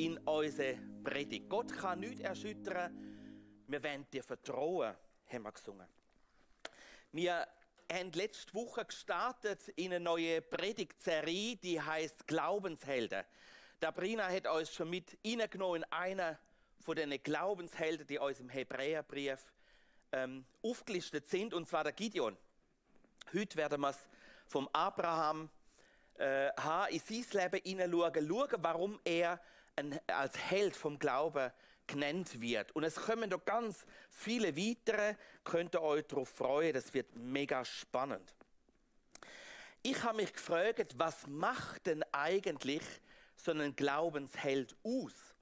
in unsere Predigt. Gott kann nichts erschüttern, wir wollen dir vertrauen, haben wir gesungen. Wir haben letzte Woche gestartet in eine neue Predigtserie, die heißt Glaubenshelden. Sabrina hat uns schon mit reingenommen in einer von den Glaubenshelden, die uns im Hebräerbrief aufgelistet sind, und zwar der Gideon. Heute werden wir es vom Abraham in sein Leben hineinschauen, warum er als Held vom Glauben genannt wird. Und es kommen noch ganz viele weitere, könnt ihr euch darauf freuen, das wird mega spannend. Ich habe mich gefragt, was macht denn eigentlich so ein Glaubensheld aus?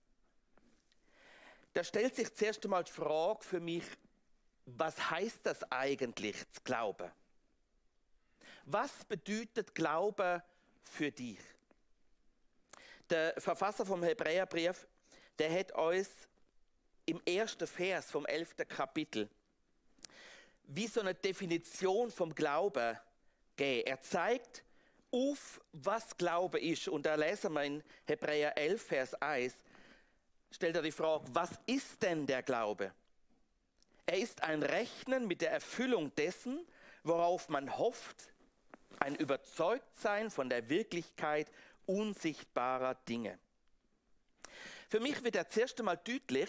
Da stellt sich zuerst einmal die Frage für mich, was heißt das eigentlich, zu glauben? Was bedeutet Glauben für dich? Der Verfasser vom Hebräerbrief, der hat uns im ersten Vers vom 11. Kapitel wie so eine Definition vom Glauben gegeben. Er zeigt auf, was Glaube ist. Und da lesen wir in Hebräer 11, Vers 1, stellt er die Frage, was ist denn der Glaube? Er ist ein Rechnen mit der Erfüllung dessen, worauf man hofft, ein Überzeugtsein von der Wirklichkeit unsichtbarer Dinge. Für mich wird das erste Mal deutlich,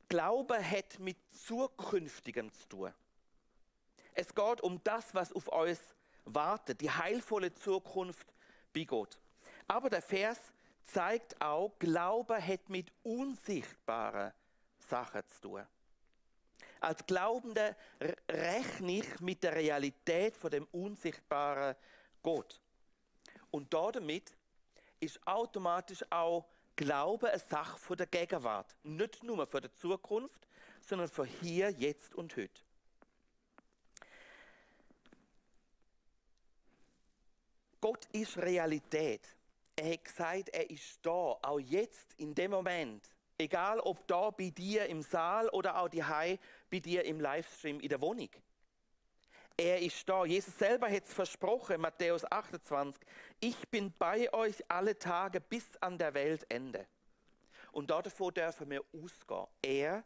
Glaube hat mit Zukünftigem zu tun. Es geht um das, was auf uns wartet, die heilvolle Zukunft bei Gott. Aber der Vers zeigt auch, Glaube hat mit unsichtbaren Sachen zu tun. Als Glaubender rechne ich mit der Realität von dem unsichtbaren Gott. Und damit ist automatisch auch Glaube eine Sache von der Gegenwart. Nicht nur von der Zukunft, sondern von hier, jetzt und heute. Gott ist Realität. Er hat gesagt, er ist da, auch jetzt, in dem Moment. Egal, ob da bei dir im Saal oder auch daheim bei dir im Livestream in der Wohnung. Er ist da. Jesus selber hat es versprochen, Matthäus 28. Ich bin bei euch alle Tage bis an der Weltende. Und davon dürfen wir ausgehen. Er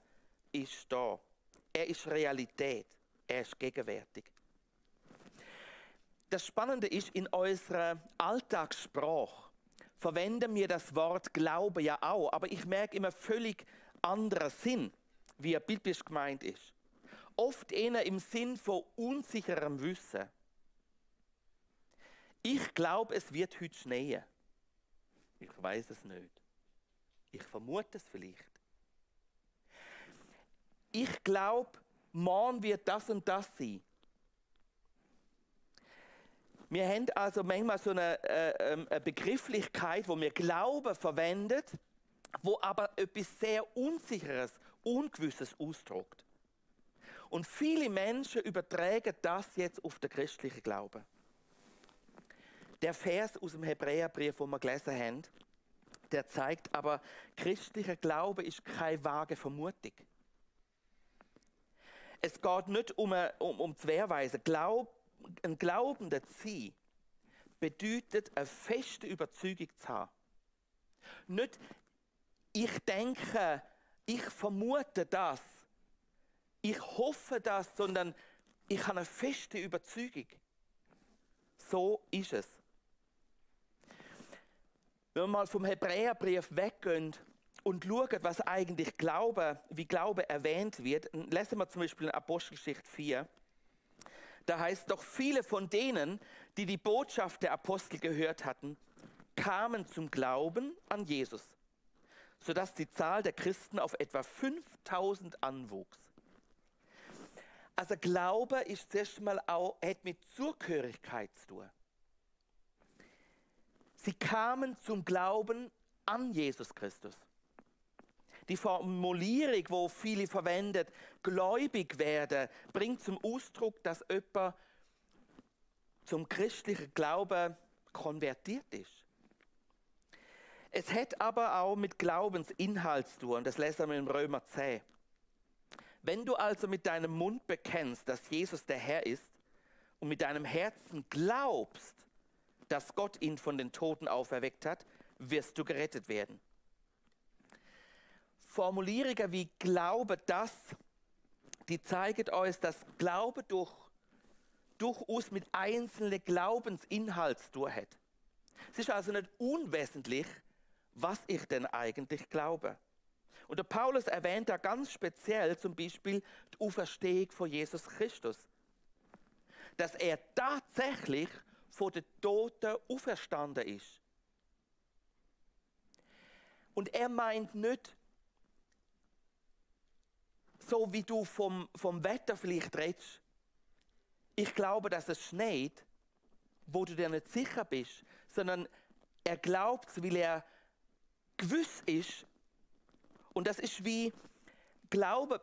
ist da. Er ist Realität. Er ist gegenwärtig. Das Spannende ist, in unserer Alltagssprache verwenden wir das Wort Glaube ja auch, aber ich merke immer völlig anderen Sinn, wie er biblisch gemeint ist. Oft eher im Sinn von unsicherem Wissen. Ich glaube, es wird heute schneien. Ich weiß es nicht. Ich vermute es vielleicht. Ich glaube, morgen wird das und das sein. Wir haben also manchmal so eine Begrifflichkeit, wo wir Glauben verwendet, wo aber etwas sehr Unsicheres, Ungewisses ausdrückt. Und viele Menschen übertragen das jetzt auf den christlichen Glauben. Der Vers aus dem Hebräerbrief, den wir gelesen haben, der zeigt aber, christlicher Glaube ist keine vage Vermutung. Es geht nicht um Zwehrweise. Ein Glaubender zu sein, bedeutet, eine feste Überzeugung zu haben. Nicht, ich denke, ich vermute das, ich hoffe das, sondern ich habe eine feste Überzeugung. So ist es. Wenn wir mal vom Hebräerbrief weggehen und schauen, was eigentlich wie Glaube erwähnt wird, lesen wir zum Beispiel in Apostelgeschichte 4. Da heißt doch, viele von denen, die die Botschaft der Apostel gehört hatten, kamen zum Glauben an Jesus, sodass die Zahl der Christen auf etwa 5000 anwuchs. Also Glaube ist zuerst mal auch, hat mit Zugehörigkeit zu tun. Sie kamen zum Glauben an Jesus Christus. Die Formulierung, wo viele verwendet, gläubig werden, bringt zum Ausdruck, dass jemand zum christlichen Glauben konvertiert ist. Es hat aber auch mit Glaubensinhalt zu tun, das lesen wir in Römer 10. Wenn du also mit deinem Mund bekennst, dass Jesus der Herr ist und mit deinem Herzen glaubst, dass Gott ihn von den Toten auferweckt hat, wirst du gerettet werden. Formulierungen wie Glaube, das, die zeigen uns, dass Glaube durchaus mit einzelnen Glaubensinhalten zu tun hat. Es ist also nicht unwesentlich, was ich denn eigentlich glaube. Und der Paulus erwähnt da ganz speziell zum Beispiel die Auferstehung von Jesus Christus. Dass er tatsächlich von den Toten auferstanden ist. Und er meint nicht, so wie du vom Wetter vielleicht redest, ich glaube, dass es schneit, wo du dir nicht sicher bist, sondern er glaubt es, weil er gewiss ist. Und das ist wie, Glaube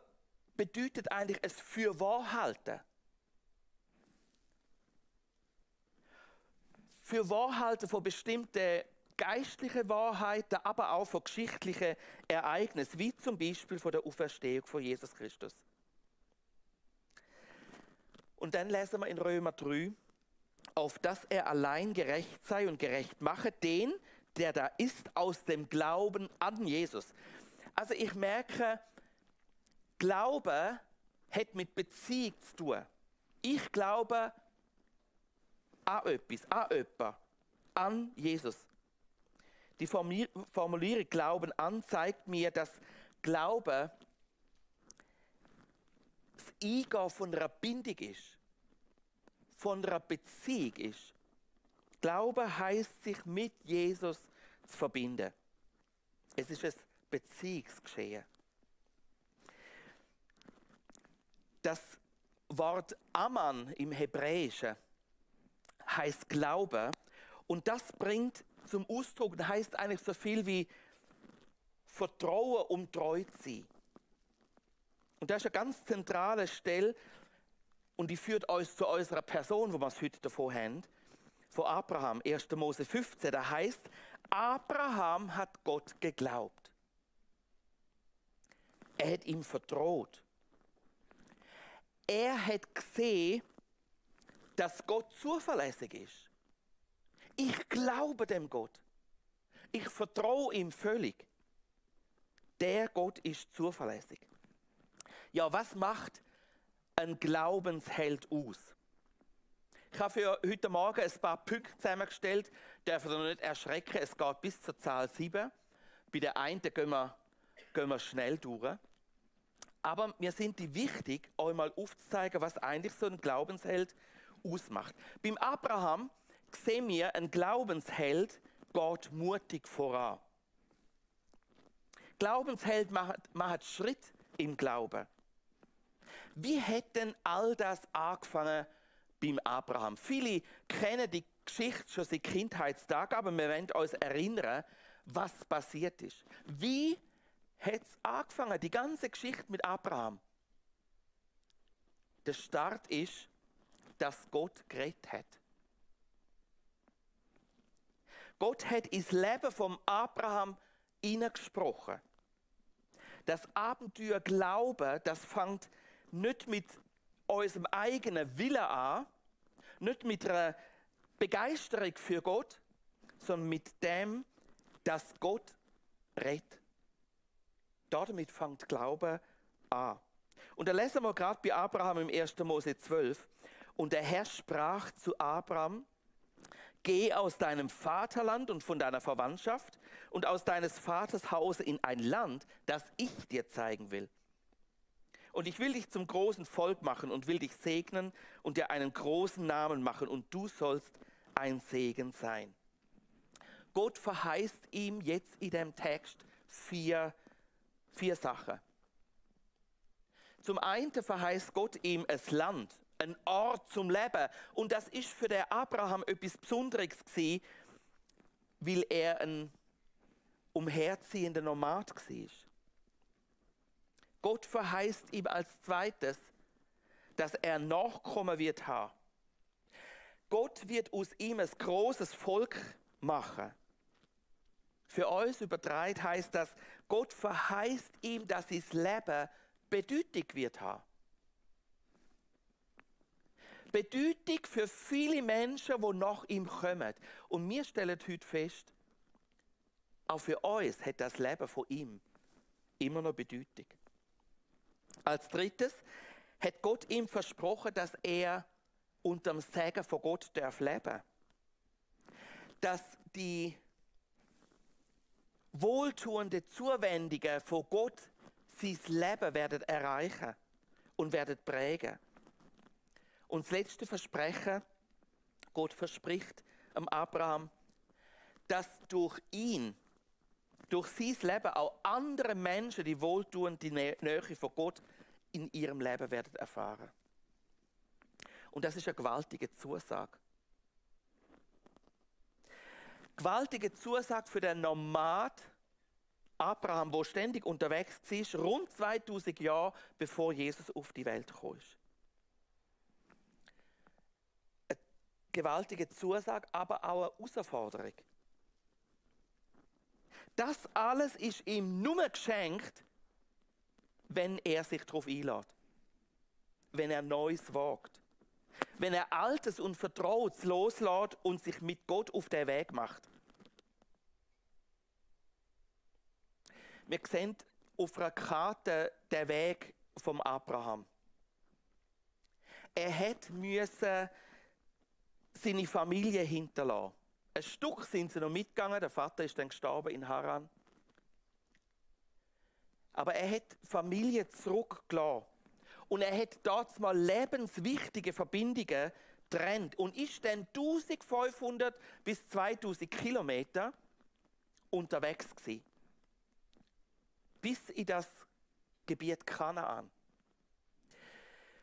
bedeutet eigentlich es Fürwahrhalten. Fürwahrhalten von bestimmten geistlichen Wahrheiten, aber auch von geschichtlichen Ereignissen, wie zum Beispiel von der Auferstehung von Jesus Christus. Und dann lesen wir in Römer 3, auf dass er allein gerecht sei und gerecht mache den, der da ist, aus dem Glauben an Jesus. Also ich merke, Glaube hat mit Beziehung zu tun. Ich glaube an etwas, an jemanden, an Jesus. Die Formulierung Glauben an zeigt mir, dass Glaube das Eingehen von einer Bindung ist, von einer Beziehung ist. Glaube heisst, sich mit Jesus zu verbinden. Es ist ein Beziehungsgeschehen. Das Wort Aman im Hebräischen heißt Glaube und das bringt zum Ausdruck, das heißt eigentlich so viel wie Vertrauen, um treu zu sein. Und das ist eine ganz zentrale Stelle und die führt uns zu unserer Person, wo wir es heute davon haben, von Abraham, 1. Mose 15, da heißt, Abraham hat Gott geglaubt. Er hat ihm vertraut. Er hat gesehen, dass Gott zuverlässig ist. Ich glaube dem Gott. Ich vertraue ihm völlig. Der Gott ist zuverlässig. Ja, was macht ein Glaubensheld aus? Ich habe für heute Morgen ein paar Punkte zusammengestellt. Dürfen Sie noch nicht erschrecken, es geht bis zur Zahl 7. Bei der einen gehen wir schnell durch. Aber mir sind die wichtig, euch mal aufzuzeigen, was eigentlich so ein Glaubensheld ausmacht. Beim Abraham sehen wir, ein Glaubensheld geht mutig voran. Glaubensheld macht Schritt im Glauben. Wie hat denn all das angefangen beim Abraham? Viele kennen die Geschichte schon seit Kindheitstagen, aber wir wollen uns erinnern, was passiert ist. Wie hat es angefangen, die ganze Geschichte mit Abraham? Der Start ist, dass Gott geredet hat. Gott hat ins Leben vom Abraham hineingesprochen. Das Abenteuer Glauben, das fängt nicht mit unserem eigenen Willen an, nicht mit einer Begeisterung für Gott, sondern mit dem, dass Gott redet. Damit fängt Glaube an. Und da lesen wir gerade bei Abraham im 1. Mose 12. Und der Herr sprach zu Abraham, geh aus deinem Vaterland und von deiner Verwandtschaft und aus deines Vaters Hause in ein Land, das ich dir zeigen will. Und ich will dich zum großen Volk machen und will dich segnen und dir einen großen Namen machen und du sollst ein Segen sein. Gott verheißt ihm jetzt in dem Text vier Sachen. Zum einen verheißt Gott ihm ein Land, ein Ort zum Leben. Und das ist für den Abraham etwas Besonderes gewesen, weil er ein umherziehender Nomad war. Gott verheißt ihm als zweites, dass er Nachkommen wird haben. Gott wird aus ihm ein großes Volk machen. Für uns übertragen heißt das, Gott verheißt ihm, dass sein Leben Bedeutung wird haben. Bedeutung für viele Menschen, die nach ihm kommen. Und wir stellen heute fest, auch für uns hat das Leben von ihm immer noch Bedeutung. Als drittes hat Gott ihm versprochen, dass er unter dem Segen von Gott leben darf. Dass die wohltuende Zuwendungen von Gott sein Leben werden erreichen und werden prägen. Und das letzte Versprechen, Gott verspricht Abraham, dass durch ihn, durch sein Leben auch andere Menschen die wohltuende Nähe von Gott in ihrem Leben werden erfahren. Und das ist eine gewaltige Zusage. Gewaltige Zusage für den Nomad Abraham, der ständig unterwegs war, rund 2000 Jahre bevor Jesus auf die Welt kam. Eine gewaltige Zusage, aber auch eine Herausforderung. Das alles ist ihm nur geschenkt, wenn er sich darauf einlässt. Wenn er Neues wagt. Wenn er Altes und Vertrautes loslässt und sich mit Gott auf den Weg macht. Wir sehen auf einer Karte den Weg vom Abraham. Er musste seine Familie hinterlassen. Ein Stück sind sie noch mitgegangen, der Vater ist dann gestorben in Haran. Aber er hat die Familie zurückgelassen. Und er hat dort mal lebenswichtige Verbindungen getrennt und ist dann 1500 bis 2000 Kilometer unterwegs gewesen. Bis in das Gebiet Kanaan.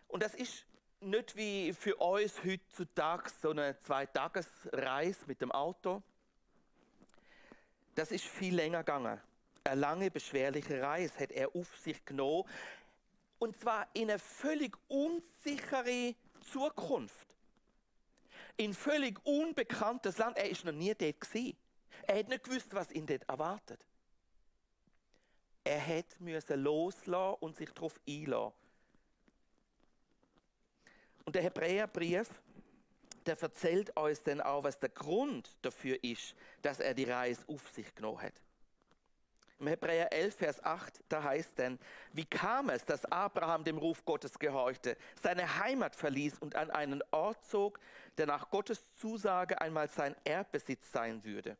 Und das ist nicht wie für uns heutzutage so eine 2-Tages-Reise mit dem Auto. Das ist viel länger gegangen. Eine lange, beschwerliche Reise hat er auf sich genommen. Und zwar in eine völlig unsichere Zukunft. In völlig unbekanntes Land. Er war noch nie dort gewesen. Er hat nicht gewusst, was ihn dort erwartet. Er musste loslassen und sich darauf einlassen. Und der Hebräerbrief, der erzählt uns dann auch, was der Grund dafür ist, dass er die Reise auf sich genommen hat. Im Hebräer 11, Vers 8, da heißt dann, wie kam es, dass Abraham dem Ruf Gottes gehorchte, seine Heimat verließ und an einen Ort zog, der nach Gottes Zusage einmal sein Erbbesitz sein würde?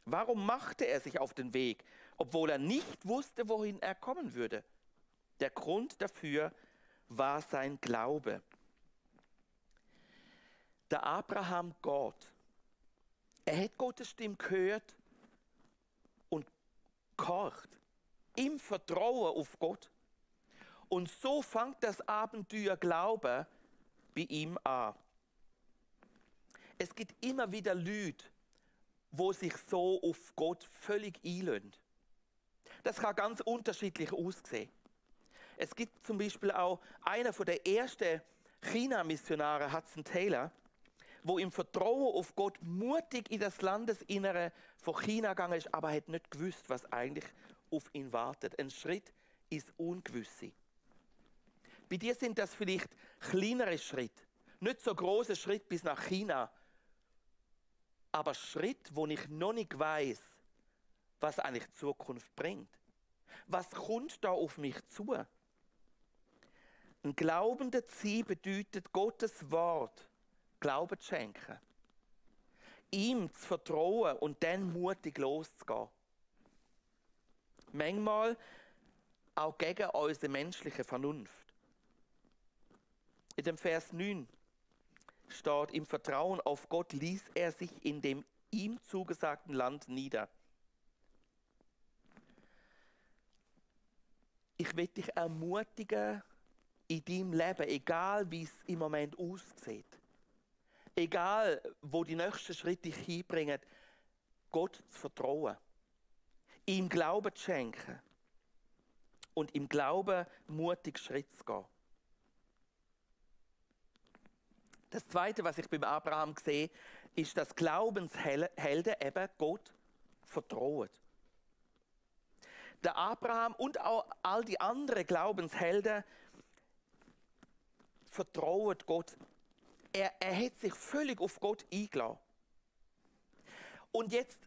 Warum machte er sich auf den Weg, obwohl er nicht wusste, wohin er kommen würde? Der Grund dafür war sein Glaube. Der Abraham Gott, er hat Gottes Stimme gehört und gehorcht, im Vertrauen auf Gott. Und so fängt das Abenteuer Glaube bei ihm an. Es gibt immer wieder Leute, wo sich so auf Gott völlig einlösen. Das kann ganz unterschiedlich aussehen. Es gibt zum Beispiel auch einer der ersten China-Missionare, Hudson Taylor, wo im Vertrauen auf Gott mutig in das Landesinnere von China gegangen ist, aber hat nicht gewusst, was eigentlich auf ihn wartet. Ein Schritt ins Ungewisse. Bei dir sind das vielleicht kleinere Schritte, nicht so große Schritte bis nach China, aber Schritt, wo ich noch nicht weiß, was eigentlich die Zukunft bringt. Was kommt da auf mich zu? Ein glaubender Ziel bedeutet, Gottes Wort Glauben zu schenken. Ihm zu vertrauen und dann mutig loszugehen. Manchmal auch gegen unsere menschliche Vernunft. In dem Vers 9 steht, im Vertrauen auf Gott ließ er sich in dem ihm zugesagten Land nieder. Ich will dich ermutigen in deinem Leben, egal wie es im Moment aussieht. Egal, wo die nächsten Schritte dich hinbringen, Gott zu vertrauen. Ihm Glauben zu schenken. Und im Glauben mutig Schritt zu gehen. Das Zweite, was ich beim Abraham sehe, ist, dass Glaubenshelden eben Gott vertrauen. Der Abraham und auch all die anderen Glaubenshelden vertrauen Gott. Er hat sich völlig auf Gott eingelassen. Und jetzt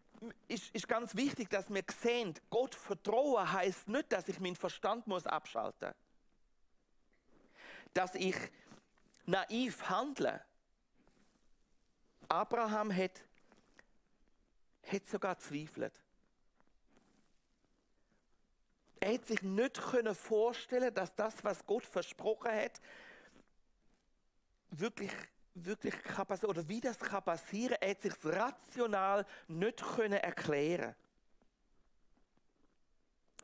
ist ganz wichtig, dass wir sehen, Gott vertrauen heißt nicht, dass ich meinen Verstand muss abschalten. Dass ich naiv handle. Abraham hat sogar zweifelt. Er hat sich nicht vorstellen, dass das, was Gott versprochen hat, wirklich kann passieren, oder wie das kann passieren. Er hat sich rational nicht erklären.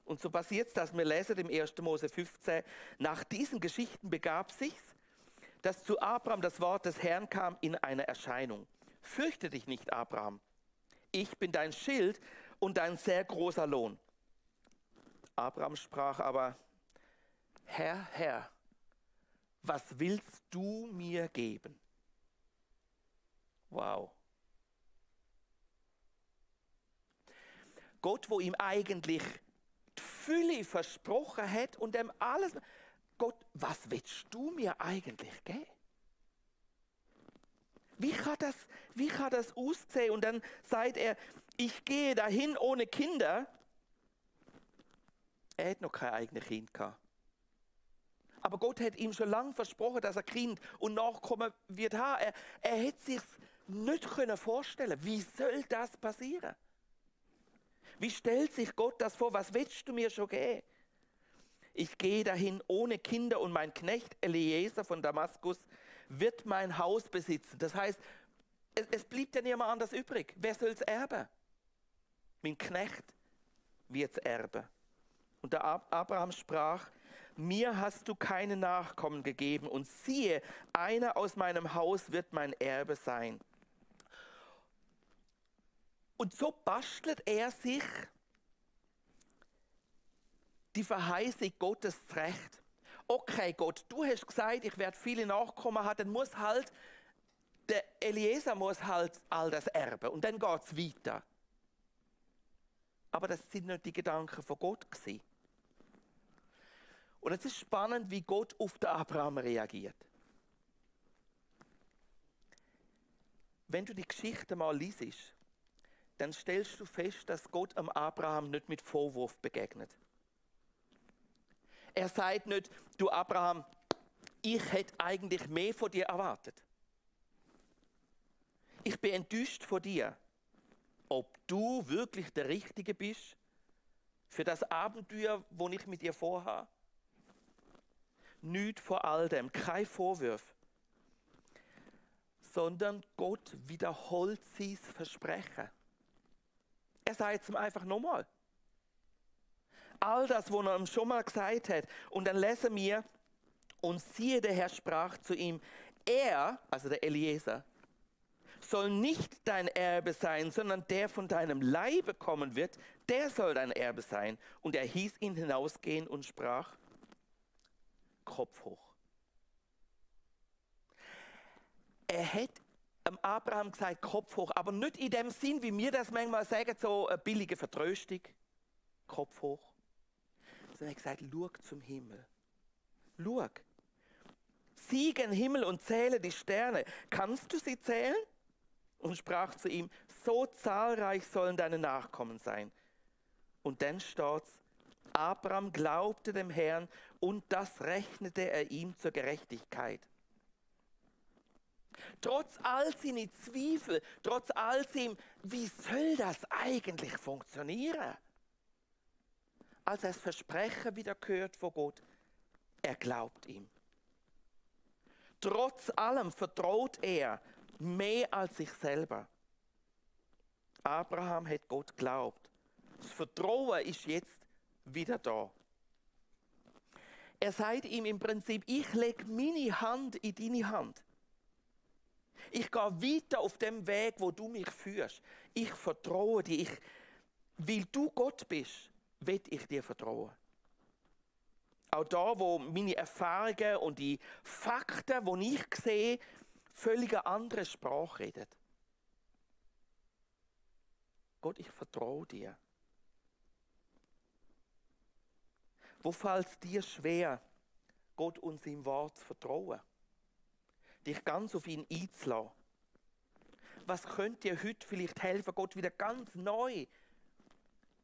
Und so passiert es, dass wir lesen im 1. Mose 15, nach diesen Geschichten begab sich's, dass zu Abraham das Wort des Herrn kam in einer Erscheinung. Fürchte dich nicht, Abraham. Ich bin dein Schild und dein sehr großer Lohn. Abraham sprach aber, Herr, was willst du mir geben? Wow. Gott, wo ihm eigentlich die Fülle versprochen hat und ihm alles. Gott, was willst du mir eigentlich geben? Wie kann das aussehen? Und dann sagt er, ich gehe dahin ohne Kinder. Er hat noch kein eigenes Kind gehabt. Aber Gott hat ihm schon lange versprochen, dass er Kind und Nachkommen wird haben. Er hätte sich nicht vorstellen können. Wie soll das passieren? Wie stellt sich Gott das vor? Was willst du mir schon geben? Ich gehe dahin ohne Kinder und mein Knecht Eliezer von Damaskus wird mein Haus besitzen. Das heißt, es blieb ja niemand anders übrig. Wer soll es erben? Mein Knecht wird es erben. Und der Abraham sprach, mir hast du keine Nachkommen gegeben und siehe, einer aus meinem Haus wird mein Erbe sein. Und so bastelt er sich die Verheißung Gottes zurecht. Okay, Gott, du hast gesagt, ich werde viele Nachkommen haben, dann muss halt, der Eliezer muss halt all das erben und dann geht es weiter. Aber das sind nicht die Gedanken von Gott gewesen. Und es ist spannend, wie Gott auf den Abraham reagiert. Wenn du die Geschichte mal liest, dann stellst du fest, dass Gott am Abraham nicht mit Vorwurf begegnet. Er sagt nicht, du Abraham, ich hätte eigentlich mehr von dir erwartet. Ich bin enttäuscht von dir, ob du wirklich der Richtige bist für das Abenteuer, das ich mit dir vorhabe. Nicht vor all dem, kein Vorwurf, sondern Gott wiederholt sein Versprechen. Er sagt es ihm einfach nochmal. All das, was er ihm schon mal gesagt hat. Und dann lesen wir, und siehe, der Herr sprach zu ihm, er, also der Eliezer, soll nicht dein Erbe sein, sondern der von deinem Leibe kommen wird, der soll dein Erbe sein. Und er hieß ihn hinausgehen und sprach, Kopf hoch. Er hat Abraham gesagt, Kopf hoch, aber nicht in dem Sinn, wie wir das manchmal sagen, so eine billige Vertröstung. Kopf hoch. Sondern er hat gesagt, schau zum Himmel. Schau. Sieh gen Himmel und zähle die Sterne. Kannst du sie zählen? Und sprach zu ihm, so zahlreich sollen deine Nachkommen sein. Und dann steht's, Abraham glaubte dem Herrn und das rechnete er ihm zur Gerechtigkeit. Trotz all seiner Zweifel, trotz all seinem, wie soll das eigentlich funktionieren? Als er das Versprechen wieder hört von Gott, er glaubt ihm. Trotz allem vertraut er mehr als sich selber. Abraham hat Gott geglaubt. Das Vertrauen ist jetzt wieder da. Er sagt ihm im Prinzip, ich lege meine Hand in deine Hand. Ich gehe weiter auf dem Weg, wo du mich führst. Ich vertraue dir. Weil du Gott bist, will ich dir vertrauen. Auch da, wo meine Erfahrungen und die Fakten, die ich sehe, völlig eine andere Sprache reden. Gott, ich vertraue dir. Wo fällt es dir schwer, Gott und seinem Wort zu vertrauen? Dich ganz auf ihn einzulassen? was könnte dir heute vielleicht helfen, Gott wieder ganz neu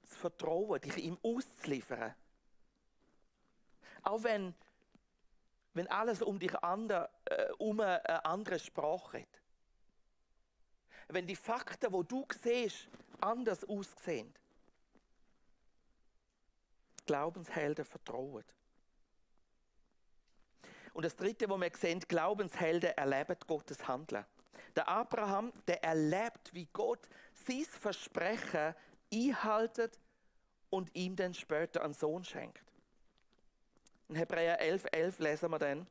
zu vertrauen, dich ihm auszuliefern? Auch wenn alles um dich eine andere Sprache hat. Wenn die Fakten, die du siehst, anders aussehen. Glaubenshelden vertrauen. Und das Dritte, was wir sehen, Glaubenshelden erleben Gottes Handeln. Der Abraham, der erlebt, wie Gott sein Versprechen einhaltet und ihm dann später einen Sohn schenkt. In Hebräer 11,11 lesen wir dann: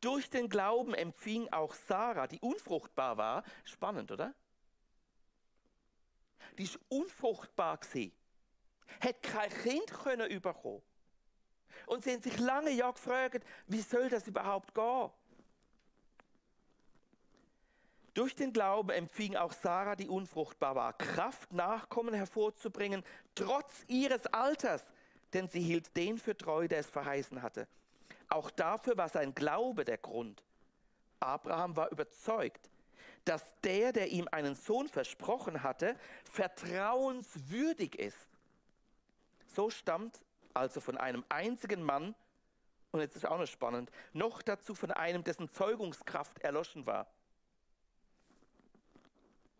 Durch den Glauben empfing auch Sarah, die unfruchtbar war. Spannend, oder? Die ist unfruchtbar gewesen. Hat kein Kind können bekommen. Und sie haben sich lange Jahre gefragt, wie soll das überhaupt gehen? Durch den Glauben empfing auch Sarah, die unfruchtbar war, Kraft, Nachkommen hervorzubringen, trotz ihres Alters, denn sie hielt den für treu, der es verheißen hatte. Auch dafür war sein Glaube der Grund. Abraham war überzeugt, dass der ihm einen Sohn versprochen hatte, vertrauenswürdig ist. So stammt also von einem einzigen Mann, und jetzt ist auch noch spannend, noch dazu von einem, dessen Zeugungskraft erloschen war.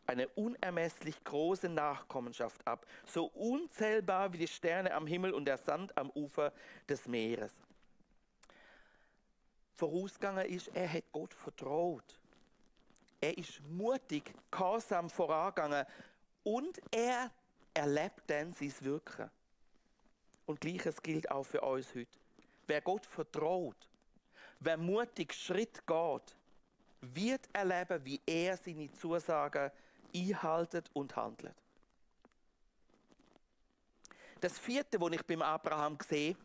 Eine unermesslich große Nachkommenschaft ab, so unzählbar wie die Sterne am Himmel und der Sand am Ufer des Meeres. Vorausgegangen ist, er hat Gott vertraut. Er ist mutig, gehorsam vorangegangen und er erlebt dann sein Wirken. Und Gleiches gilt auch für uns heute. Wer Gott vertraut, wer mutig Schritt geht, wird erleben, wie er seine Zusagen einhaltet und handelt. Das Vierte, was ich beim Abraham sehe: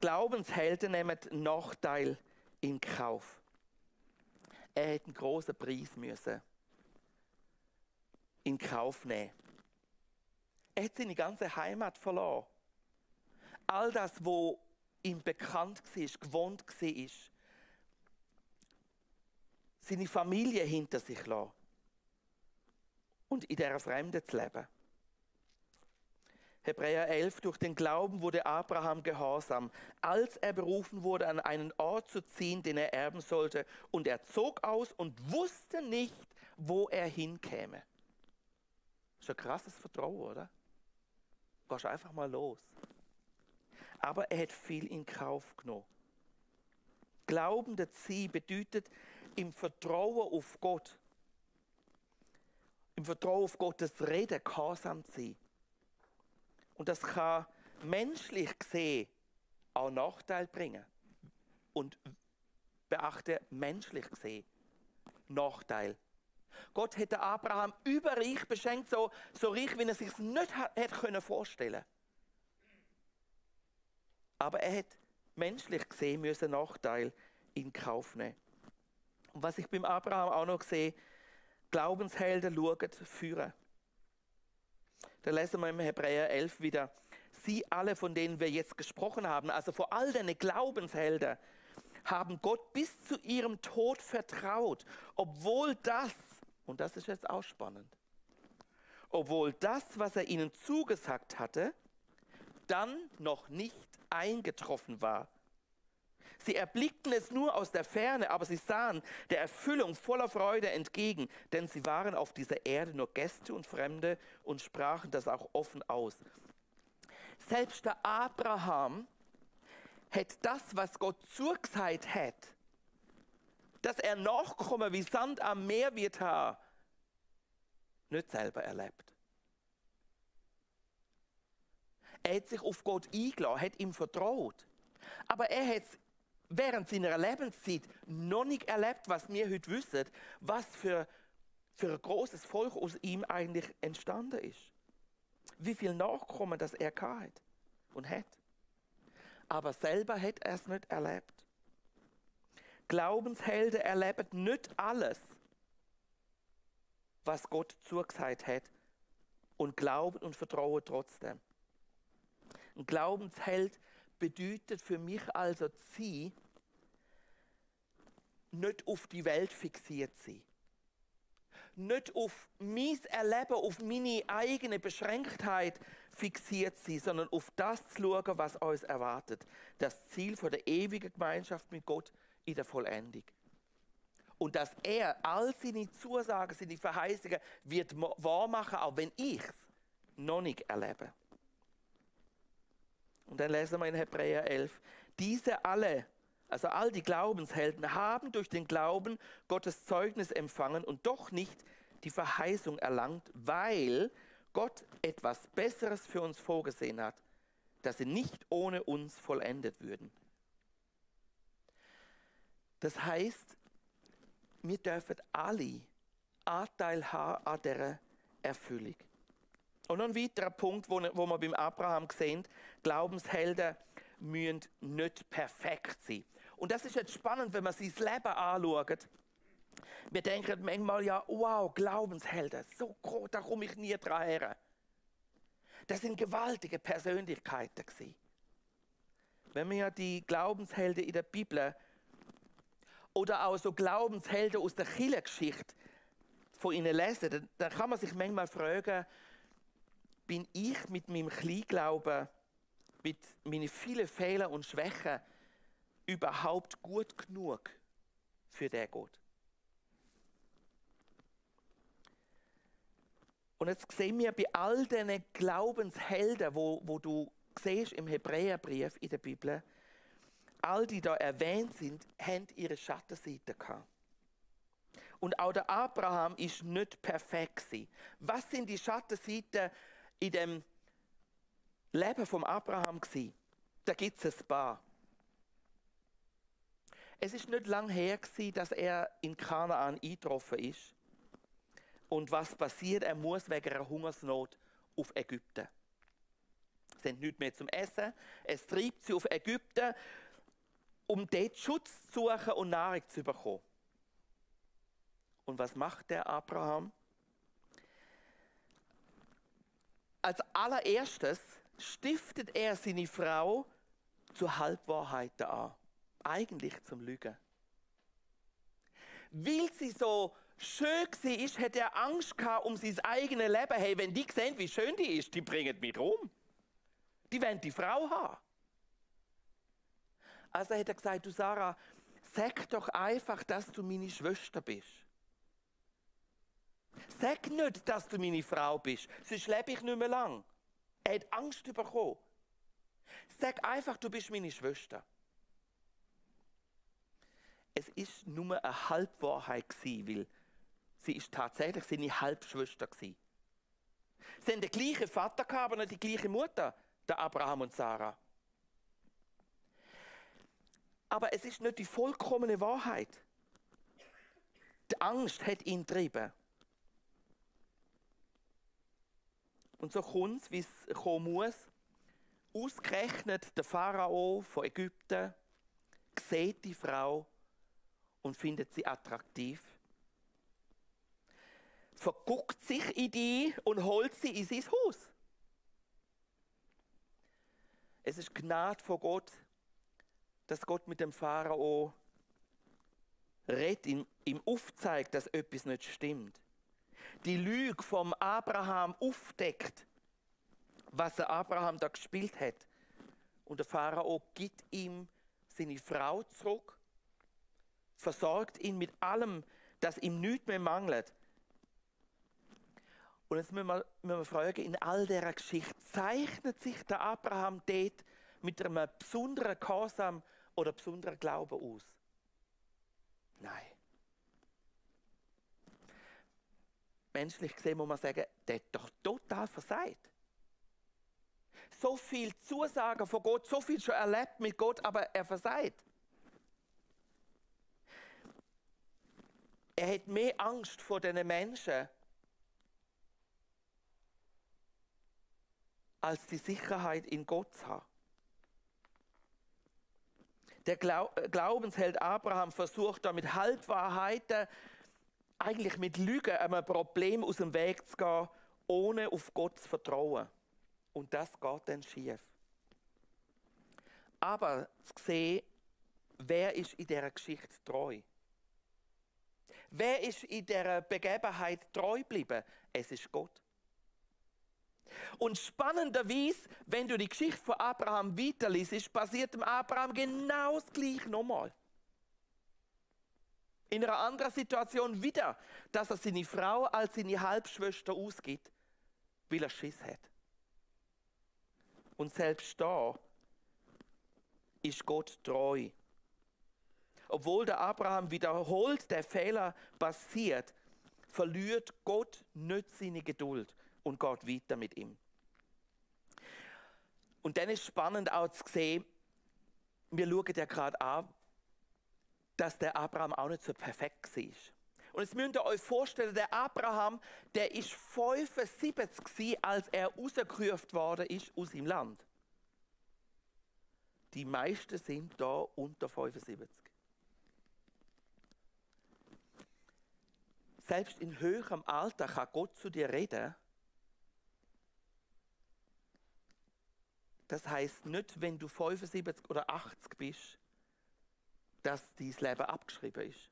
Glaubenshelden nehmen Nachteil in Kauf. Er hätte einen grossen Preis müssen in Kauf nehmen. Er hat seine ganze Heimat verloren. All das, was ihm bekannt war, gewohnt war, seine Familie hinter sich lassen und in dieser Fremde zu leben. Hebräer 11: Durch den Glauben wurde Abraham gehorsam, als er berufen wurde, an einen Ort zu ziehen, den er erben sollte. Und er zog aus und wusste nicht, wo er hinkäme. Das ist ein krasses Vertrauen, oder? Du gehst einfach mal los. Aber er hat viel in Kauf genommen. Glaubende zu sein bedeutet, im Vertrauen auf Gott, im Vertrauen auf Gottes Reden gehorsam zu sein. Und das kann menschlich gesehen auch Nachteil bringen. Und beachte, menschlich gesehen Nachteil. Gott hätte Abraham überreich beschenkt, so reich, wie er sich es nicht hätte vorstellen können. Aber er hat menschlich gesehen müssen Nachteil in Kauf nehmen. Und was ich beim Abraham auch noch sehe: Glaubenshelden schauen führen. Da lesen wir im Hebräer 11 wieder: Sie alle, von denen wir jetzt gesprochen haben, also vor all den Glaubenshelden, haben Gott bis zu ihrem Tod vertraut, obwohl das, und das ist jetzt auch spannend, obwohl das, was er ihnen zugesagt hatte, dann noch nicht eingetroffen war. Sie erblickten es nur aus der Ferne, aber sie sahen der Erfüllung voller Freude entgegen, denn sie waren auf dieser Erde nur Gäste und Fremde und sprachen das auch offen aus. Selbst der Abraham hat das, was Gott zugesagt hat, dass er nachkommen wie Sand am Meer wird haben, nicht selber erlebt. Er hat sich auf Gott eingelassen, hat ihm vertraut. Aber er hat während seiner Lebenszeit noch nicht erlebt, was wir heute wissen, was für ein großes Volk aus ihm eigentlich entstanden ist. Wie viel Nachkommen das er hat und hat. Aber selber hat er es nicht erlebt. Glaubenshelden erleben nicht alles, was Gott zugesagt hat, und glauben und vertrauen trotzdem. Ein Glaubensheld bedeutet für mich also zu sein, nicht auf die Welt fixiert sein. nicht auf mein Erleben, auf meine eigene Beschränktheit fixiert sein, sondern auf das zu schauen, was uns erwartet. Das Ziel von der ewigen Gemeinschaft mit Gott in der Vollendung. Und dass er all seine Zusagen, seine Verheißungen wird wahrmachen, auch wenn ich es noch nicht erlebe. Und dann lesen wir in Hebräer 11, diese alle, also all die Glaubenshelden, haben durch den Glauben Gottes Zeugnis empfangen und doch nicht die Verheißung erlangt, weil Gott etwas Besseres für uns vorgesehen hat, dass sie nicht ohne uns vollendet würden. Das heißt, wir dürfen alle Anteil haben an dieser Erfüllung. Und noch ein weiterer Punkt, wo wir beim Abraham sehen, Glaubenshelden müssen nicht perfekt sein. Und das ist jetzt spannend, wenn man sein Leben anschaut. Wir denken manchmal, ja, wow, Glaubenshelden, so groß, da komme ich nie dran her. Das sind gewaltige Persönlichkeiten gewesen. Wenn wir ja die Glaubenshelden in der Bibel oder auch so Glaubenshelden aus der Kirchengeschichte von ihnen lesen, dann kann man sich manchmal fragen, bin ich mit meinem Kleinglauben, mit meinen vielen Fehlern und Schwächen überhaupt gut genug für den Gott? Und jetzt sehen wir bei all diesen Glaubenshelden, wo du siehst im Hebräerbrief in der Bibel, all die da erwähnt sind, haben ihre Schattenseite gehabt. Und auch der Abraham ist nicht perfekt gewesen. Was sind die Schattenseiten in dem Leben vom Abraham gewesen? Da gibt es ein paar. Es ist nicht lange her gewesen, dass er in Kanaan eingetroffen ist. Und was passiert? Er muss wegen einer Hungersnot auf Ägypten. Sie haben nichts mehr zum Essen. Es treibt sie auf Ägypten, um dort Schutz zu suchen und Nahrung zu bekommen. Und was macht der Abraham? Als allererstes stiftet er seine Frau zu Halbwahrheiten an. Eigentlich zum Lügen. Weil sie so schön war, hat er Angst gehabt um sein eigenes Leben. Hey, wenn die sehen, wie schön die ist, die bringen mich um. Die wollen die Frau haben. Also hat er gesagt, du Sarah, sag doch einfach, dass du meine Schwester bist. Sag nicht, dass du meine Frau bist, sonst lebe ich nicht mehr lang. Er hat Angst bekommen. Sag einfach, du bist meine Schwester. Es ist nur eine Halbwahrheit gewesen, weil sie ist tatsächlich seine Halbschwester gewesen. Sie haben den gleichen Vater gehabt, aber nicht die gleiche Mutter, der Abraham und Sarah. Aber es ist nicht die vollkommene Wahrheit. Die Angst hat ihn getrieben. Und so kommt es, wie es kommen muss. Ausgerechnet der Pharao von Ägypten sieht die Frau und findet sie attraktiv. Verguckt sich in die und holt sie in sein Haus. Es ist Gnade von Gott, dass Gott mit dem Pharao redet, ihm aufzeigt, dass etwas nicht stimmt. Die Lüge vom Abraham aufdeckt, was der Abraham da gespielt hat. Und der Pharao gibt ihm seine Frau zurück, versorgt ihn mit allem, dass ihm nichts mehr mangelt. Und jetzt müssen wir fragen, in all dieser Geschichte, zeichnet sich der Abraham dort mit einem besonderen Gehorsam oder besonderen Glauben aus? Nein. Menschlich gesehen muss man sagen, der hat doch total versagt. So viel Zusagen von Gott, so viel schon erlebt mit Gott, aber er versagt. Er hat mehr Angst vor diesen Menschen als die Sicherheit in Gott zu haben. Der Glaubensheld Abraham versucht da mit Halbwahrheiten, eigentlich mit Lügen, einem Problem aus dem Weg zu gehen, ohne auf Gott zu vertrauen. Und das geht dann schief. Aber zu sehen, wer ist in dieser Geschichte treu? Wer ist in dieser Begebenheit treu geblieben? Es ist Gott. Und spannenderweise, wenn du die Geschichte von Abraham weiterliest, passiert dem Abraham genau das Gleiche nochmal. In einer anderen Situation wieder, dass er seine Frau als seine Halbschwester ausgibt, weil er Schiss hat. Und selbst da ist Gott treu. Obwohl der Abraham wiederholt der Fehler passiert, verliert Gott nicht seine Geduld und geht weiter mit ihm. Und dann ist spannend auch zu sehen, wir schauen ja gerade an, dass der Abraham auch nicht so perfekt war. Und jetzt müsst ihr euch vorstellen, der Abraham, der ist 75 gewesen, als er rausgerufen worden ist aus seinem Land. Die meisten sind da unter 75. Selbst in höherem Alter kann Gott zu dir reden. Das heißt nicht, wenn du 75 oder 80 bist, dass dein Leben abgeschrieben ist.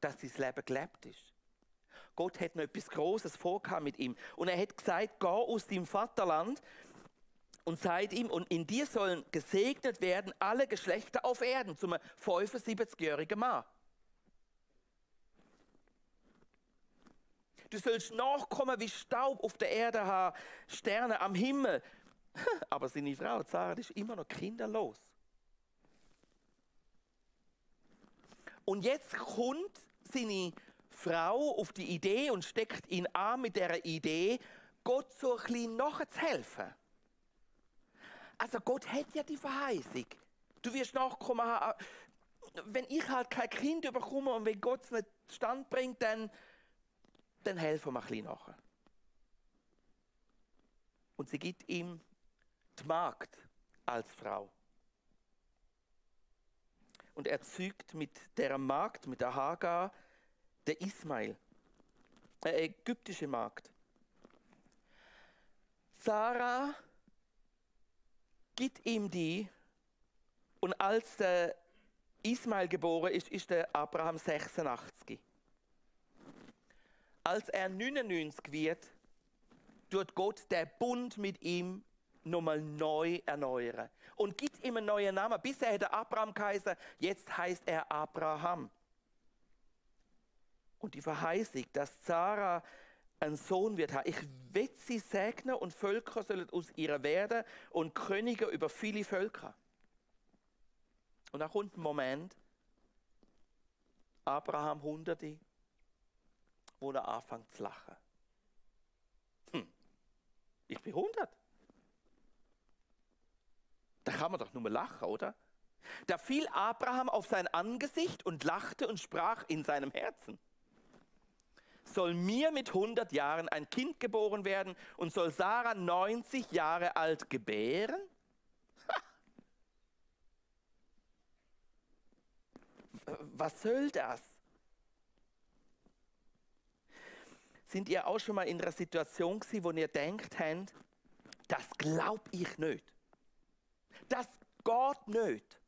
Dass dein Leben gelebt ist. Gott hat noch etwas Großes vorgehabt mit ihm. Und er hat gesagt, geh aus deinem Vaterland und sagt ihm, und in dir sollen gesegnet werden alle Geschlechter auf Erden, zum 75-jährigen Mann. Du sollst nachkommen wie Staub auf der Erde haben, Sterne am Himmel. Aber seine Frau, Sarah, ist immer noch kinderlos. Und jetzt kommt seine Frau auf die Idee und steckt ihn an mit der Idee, Gott so ein bisschen nachzuhelfen. Also Gott hat ja die Verheißung. Du wirst Nachkommen haben. Wenn ich halt kein Kind bekomme und wenn Gott es nicht zustande bringt, dann helfen wir ein bisschen nachher. Und sie gibt ihm die Magd als Frau. Und er zeugt mit der Magd, mit der Hagar, der Ismail, eine ägyptische Magd. Sarah gibt ihm die, und als der Ismail geboren ist, ist der Abraham 86. Als er 99 wird, tut Gott den Bund mit ihm nochmal neu erneuern und gibt ihm einen neuen Namen. Bisher hat er Abraham geheißen, jetzt heißt er Abraham. Und die Verheißung, dass Sarah einen Sohn wird haben, ich will sie segnen und Völker sollen aus ihr werden und Könige über viele Völker. Und dann kommt ein Moment, Abraham 100, wo er anfängt zu lachen. Ich bin 100. Da kann man doch nur lachen, oder? Da fiel Abraham auf sein Angesicht und lachte und sprach in seinem Herzen: Soll mir mit 100 Jahren ein Kind geboren werden und soll Sarah 90 Jahre alt gebären? Was soll das? Sind ihr auch schon mal in einer Situation gewesen, wo ihr denkt habt, das glaub ich nicht. Das geht nicht.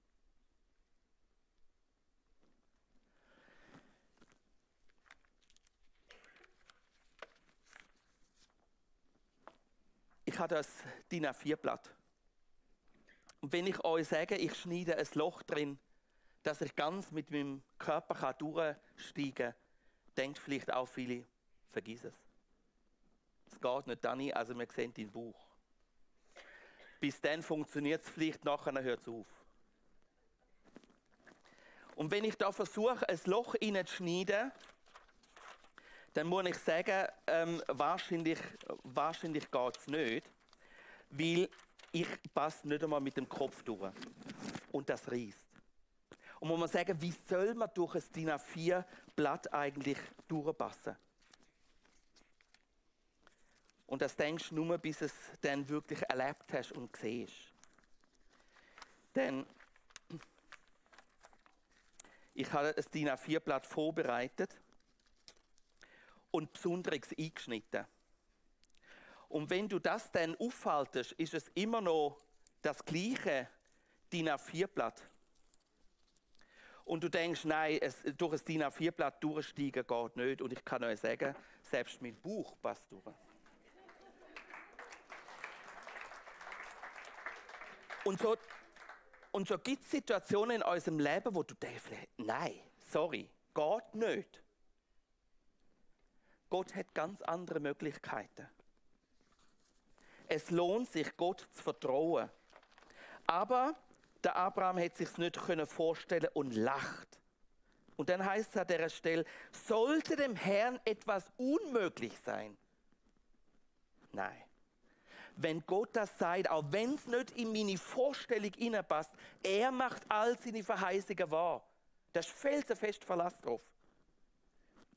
Ich habe das DIN A4-Blatt. Und wenn ich euch sage, ich schneide ein Loch drin, dass ich ganz mit meinem Körper durchsteigen kann, denkt vielleicht auch viele, vergiss es. Es geht nicht, Dani, also wir sehen deinen Bauch. Bis dann funktioniert es vielleicht, nachher hört es auf. Und wenn ich da versuche, ein Loch reinzuschneiden, dann muss ich sagen, wahrscheinlich geht es nicht, weil ich passe nicht einmal mit dem Kopf durch. Und das reißt. Und muss man sagen, wie soll man durch ein DIN A4-Blatt eigentlich durchpassen? Und das denkst du nur, bis du es dann wirklich erlebt hast und siehst. Denn ich habe ein DIN A4-Blatt vorbereitet und Besonderes eingeschnitten. Und wenn du das dann auffaltest, ist es immer noch das gleiche DIN A4-Blatt. und du denkst, nein, durch ein DIN A4-Blatt durchsteigen geht nicht. Und ich kann euch sagen, selbst mein Bauch passt durch. Und so gibt es Situationen in unserem Leben, wo du denkst, nein, sorry, geht nicht. Gott hat ganz andere Möglichkeiten. Es lohnt sich, Gott zu vertrauen. Aber der Abraham hätte sich nicht vorstellen und lacht. Und dann heißt es an dieser Stelle, sollte dem Herrn etwas unmöglich sein? Nein. Wenn Gott das sagt, auch wenn es nicht in meine Vorstellung hineinpasst, er macht all seine Verheißungen wahr. Da ist felsenfest Verlass drauf.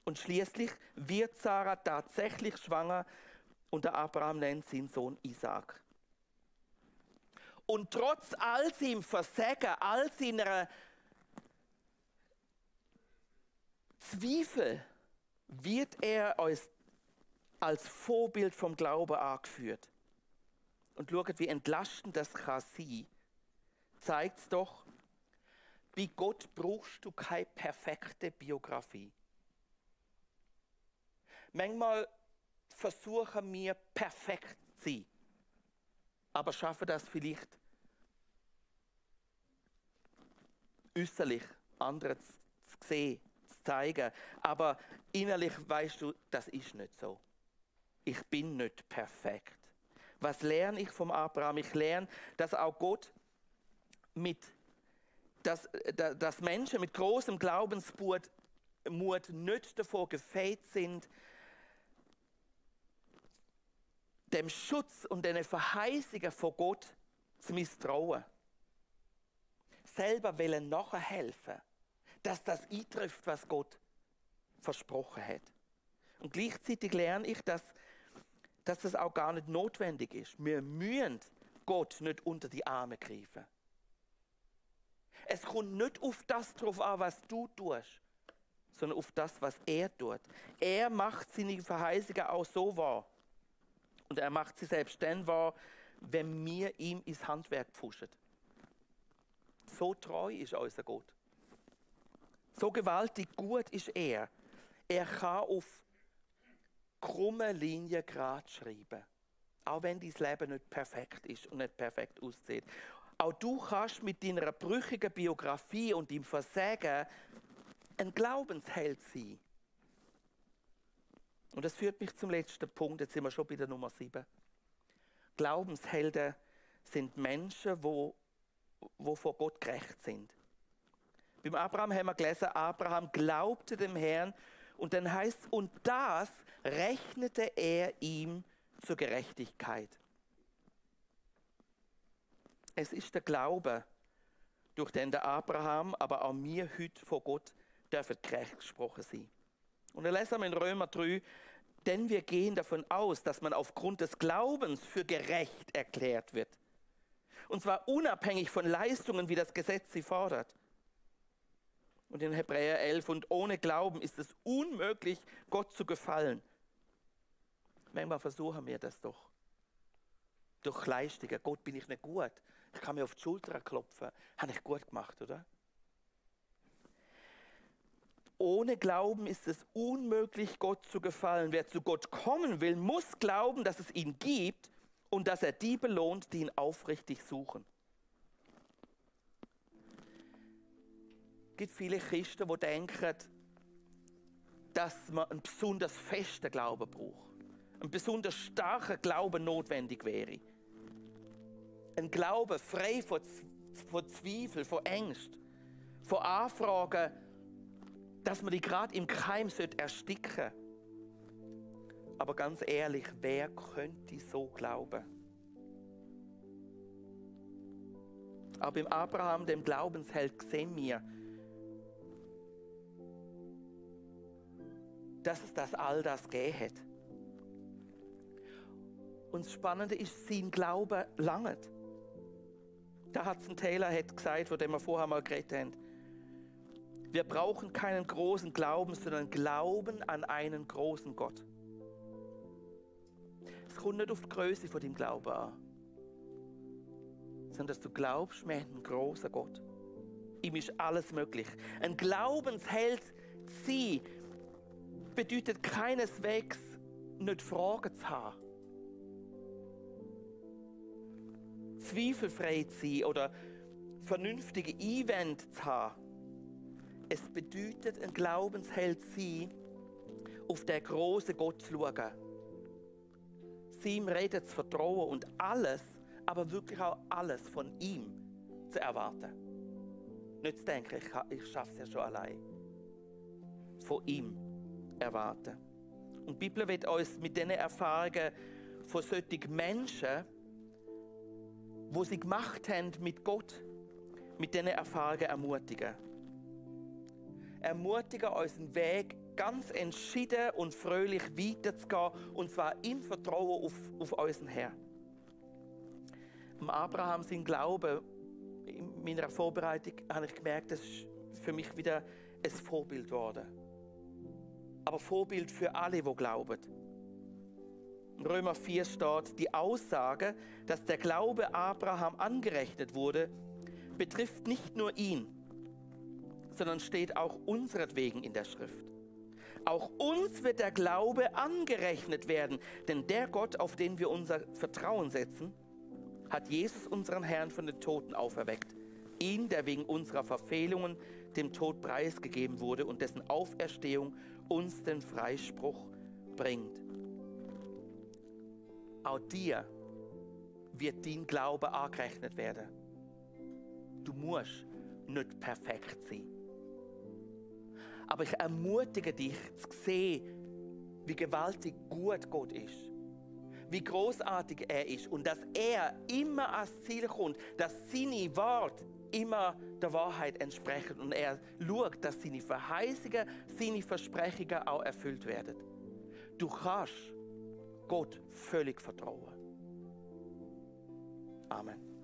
Und schließlich wird Sarah tatsächlich schwanger und der Abraham nennt seinen Sohn Isaak. Und trotz all seinem Versagen, all seiner Zweifel, wird er als Vorbild vom Glauben angeführt. Und schaut, wie entlastend das kann sein. Zeigt es doch, bei Gott brauchst du keine perfekte Biografie. Manchmal versuchen wir, perfekt zu sein, aber schaffen das vielleicht äußerlich, andere zu sehen, zu zeigen. Aber innerlich weißt du, das ist nicht so. Ich bin nicht perfekt. Was lerne ich vom Abraham? Ich lerne, dass auch Gott dass Menschen mit großem Glaubensmut nicht davor gefeit sind, dem Schutz und den Verheißungen von Gott zu misstrauen. Selber wollen nachher helfen, dass das eintrifft, was Gott versprochen hat. Und gleichzeitig lerne ich, dass das auch gar nicht notwendig ist. Wir müssen Gott nicht unter die Arme greifen. Es kommt nicht auf das drauf an, was du tust, sondern auf das, was er tut. Er macht seine Verheißungen auch so wahr. Und er macht sie selbst dann wahr, wenn wir ihm ins Handwerk pfuschen. So treu ist unser Gott. So gewaltig gut ist er. Er kann auf krumme Linien gerade schreiben. Auch wenn dein Leben nicht perfekt ist und nicht perfekt aussieht. Auch du kannst mit deiner brüchigen Biografie und deinem Versagen ein Glaubensheld sein. Und das führt mich zum letzten Punkt, jetzt sind wir schon bei der Nummer 7. Glaubenshelden sind Menschen, die vor Gott gerecht sind. Beim Abraham haben wir gelesen, Abraham glaubte dem Herrn und dann heißt es, und das rechnete er ihm zur Gerechtigkeit. Es ist der Glaube, durch den der Abraham, aber auch wir heute vor Gott dürfen gerecht gesprochen sein. Und dann lesen wir in Römer 3, denn wir gehen davon aus, dass man aufgrund des Glaubens für gerecht erklärt wird. Und zwar unabhängig von Leistungen, wie das Gesetz sie fordert. Und in Hebräer 11, und ohne Glauben ist es unmöglich, Gott zu gefallen. Manchmal versuchen wir das doch. Durch Leistungen. Gott, bin ich nicht gut. Ich kann mir auf die Schulter klopfen. Habe ich gut gemacht, oder? Ohne Glauben ist es unmöglich, Gott zu gefallen. Wer zu Gott kommen will, muss glauben, dass es ihn gibt und dass er die belohnt, die ihn aufrichtig suchen. Es gibt viele Christen, die denken, dass man einen besonders festen Glauben braucht. Ein besonders starker Glaube notwendig wäre. Ein Glaube frei von Zweifel, von Ängsten, von Anfragen, dass man die gerade im Keim ersticken sollte. Aber ganz ehrlich, wer könnte so glauben? Aber beim Abraham, dem Glaubensheld, sehen wir, dass es das all das gegeben hat. Und das Spannende ist, sein Glaube langt. Der Hudson Taylor hat gesagt, von dem wir vorher mal geredet haben, wir brauchen keinen großen Glauben, sondern Glauben an einen großen Gott. Es kommt nicht auf die Größe von deinem Glauben an, sondern dass du glaubst, wir haben einen großen Gott. Ihm ist alles möglich. Ein Glaubensheld sein bedeutet keineswegs nicht Fragen zu haben. Zweifelfrei zu sein oder vernünftige Einwände zu haben. Es bedeutet, ein Glaubensheld zu sein, auf den grossen Gott zu schauen. Seinem Reden zu vertrauen und alles, aber wirklich auch alles von ihm zu erwarten. Nicht zu denken, ich schaffe es ja schon allein. Von ihm erwarten. Und die Bibel wird uns mit diesen Erfahrungen von solchen Menschen, die sie gemacht haben mit Gott, mit diesen Erfahrungen ermutigen. Ermutigen, unseren Weg ganz entschieden und fröhlich weiterzugehen, und zwar im Vertrauen auf unseren Herrn. Abraham, sein Glaube, in meiner Vorbereitung habe ich gemerkt, das ist für mich wieder ein Vorbild geworden. Aber Vorbild für alle, die glauben. In Römer 4 steht, die Aussage, dass der Glaube Abraham angerechnet wurde, betrifft nicht nur ihn, sondern steht auch unseretwegen in der Schrift. Auch uns wird der Glaube angerechnet werden, denn der Gott, auf den wir unser Vertrauen setzen, hat Jesus, unseren Herrn, von den Toten auferweckt. Ihn, der wegen unserer Verfehlungen dem Tod preisgegeben wurde und dessen Auferstehung uns den Freispruch bringt. Auch dir wird dein Glaube angerechnet werden. Du musst nicht perfekt sein. Aber ich ermutige dich zu sehen, wie gewaltig gut Gott ist. Wie großartig er ist und dass er immer ans Ziel kommt, dass seine Worte immer der Wahrheit entsprechen und er schaut, dass seine Verheißungen, seine Versprechungen auch erfüllt werden. Du kannst Gott völlig vertrauen. Amen.